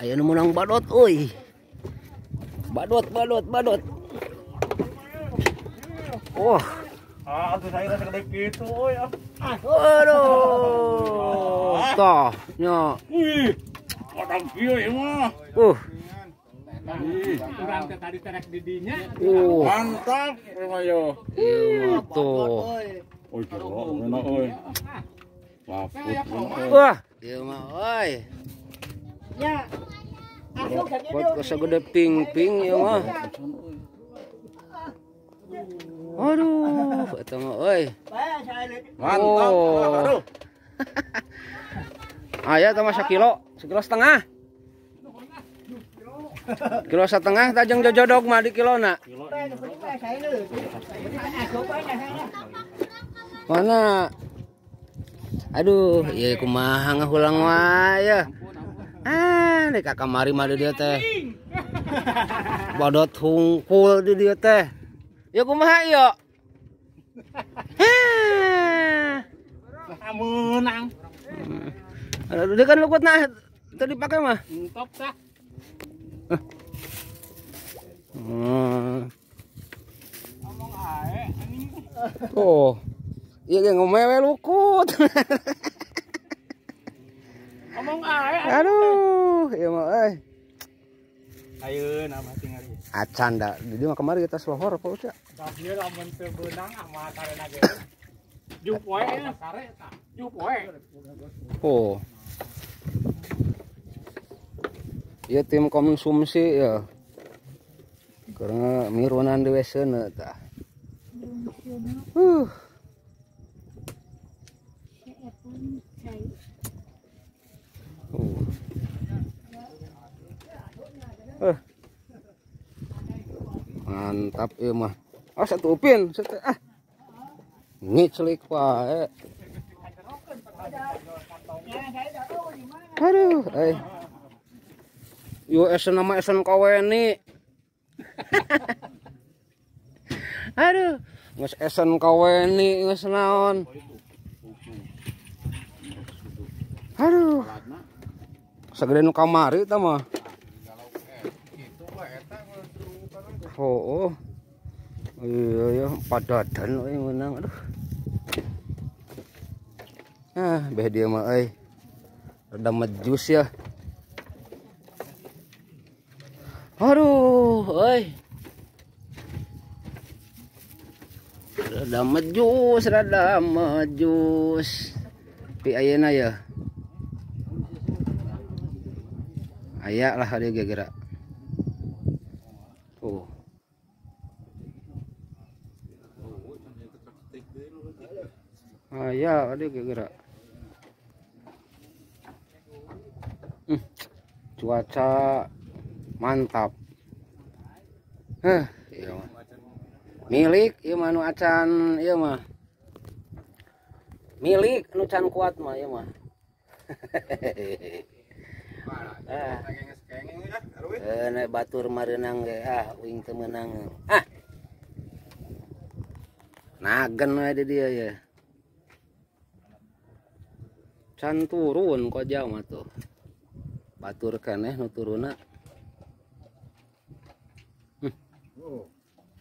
Aya nu meunang badot euy. Badot badot badot. Oh. Ah, atuh saya segede kitu euy. Aduh. Tah, nya. Wih. Otang kieu ieu mah. Urang teh tadi terek di dinya. Mantap ieu mah yo. Ieu mah tuh. Oi, jero euy. Wah, ieu mah euy. Ya. Buat segede ping-ping ieu mah. Aduh, eta mah euy. Mantap. Oh. Aya teh mah sakilo, sekilo setengah. Kilo setengah tajeng jojodog mah di kilona. Mana? Aduh, ieu kumaha ngahulang wae ya. Ah, dek ka kamari mah di dieu teh. Badot hungkul di dieu teh. Ya kumaha ieu? Ah, meunang. Aduh, dia kan lukutna teu dipake mah. Entop tah. Ngomong ae anjing. Oh. Iya ge ngomewe lukut. Ngomong ae. Aduh, ieu mah euy. Ayeuna mah tingali. Acan da, di dieu mah kamari kita sohor apa uca. Da dieu lamun teu beunang ah mah sarena ge. Jup wae sare tah. Jup wae. Oh. Ieu tim konsumsi ya. Karena mirunan di WC-na tah. Mantap ieu mah. Oh, satu upin, satu ah. Ngiclik wae. Aduh, euy. Yo esen nama esen kaweni. Aduh, geus esen kaweni geus naon. Aduh. Sagede nu kamari tah mah. Oh, iya iya padadan euy meunang aduh. Ah, beh dia mah euy. Rada mejus ya. Aduh, euy. Rada mejus, rada mejus. Pi ayeuna ya. Aya lah dia geura. Tuh. Aya ada geura. Cuaca mantap. Heh, ieu mah. Milik ieu mah nu acan ieu mah. Milik nu can kuat mah ieu mah. Nek batur mareunang ge ah uing teu meunang. Ah. Nagen we di dieu ye. Can turun koja mah tuh. Batur keneh nu turunna.